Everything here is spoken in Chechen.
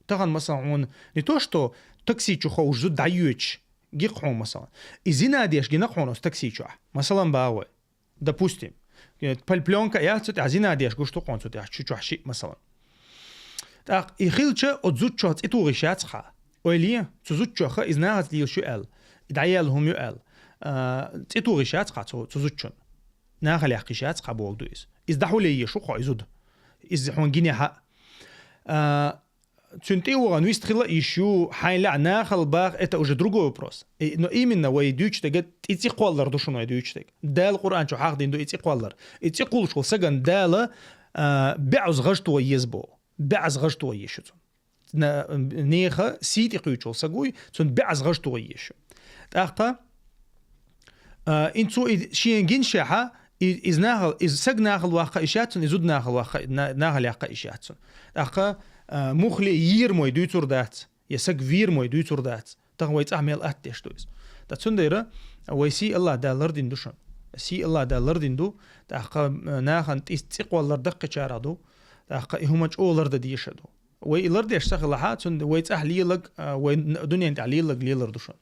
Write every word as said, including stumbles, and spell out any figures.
Тахан, масала, хьона не то, что такси чу ховш зуда дӀайоьдуш, гикх хьона, масала. И зина деш гинакх хьона оцу такси чохь. Масала, боху вай. Допустим, э, пл-, плёнка яц цу тӀехь, зина деш гуш ду хьона цу тӀехь, чу чохь шиъ, масала. ТӀаккха и хилча, оцу зудчух цӀе тоха йиш яц хьа. Ойла е, цу зудчух иза нахаца лелаш ю аьлла, и дӀаяьлла хӀума ю аьлла, а, цӀе тоха йиш яц хьа цу, цу зудчун. Нахала яккха йиш яц хьа, бохург ду иза. Иза дӀахьулъян езаш ву хьо и зуда. Иза хьуна гинехь а. А, цуьнан тӀе а вахана вистхила а йиш ю, хьайна лаьа нахала баха, это уже другой вопрос. И, но именно вай дуьйцуш дерг тӀе цӀе кхоллар ду шуна вай дуьйцуш дерг. Дала Къуръан чу хьахдина ду и цӀе кхоллар. И цӀе кхуллуш волу сагана Дала, а, бӀозза гӀаж тоха еза боху. БӀозза гӀаж тоха еза шу цунна. На-, нехан сий тӀе кхуьйсуш волу саг вуй, цунна бӀозза гӀаж тоха еза шу. ТӀаккха, а, ин цо и шена гинчехьа, и, иза нахала, иза саг нахала ваккха йиш яц цунна, и зуда нахала ваккха, на-, нахала яккха йиш яц цунна. ТӀаккха, а, муххале йийр мо дуьйцур дац, я саг вийр мо дуьйцур дац. Тахана вай цӀахь мел атта деш ду иза. Ткъа цундела вай сий АллахӀ Дала лардина ду шуна. Сий АллахӀ Дала лардина ду, тӀаккха, а, нахана тӀе цӀе кхоллар даккхийчарах ду, тӀаккха и хӀума чӀогӀа лардан дезаш ду. Вай и лардеш ца хилахь, цундела вай цӀахь леларг, а, вай н-, дуьнен тӀехь леларг лелар ду шуна.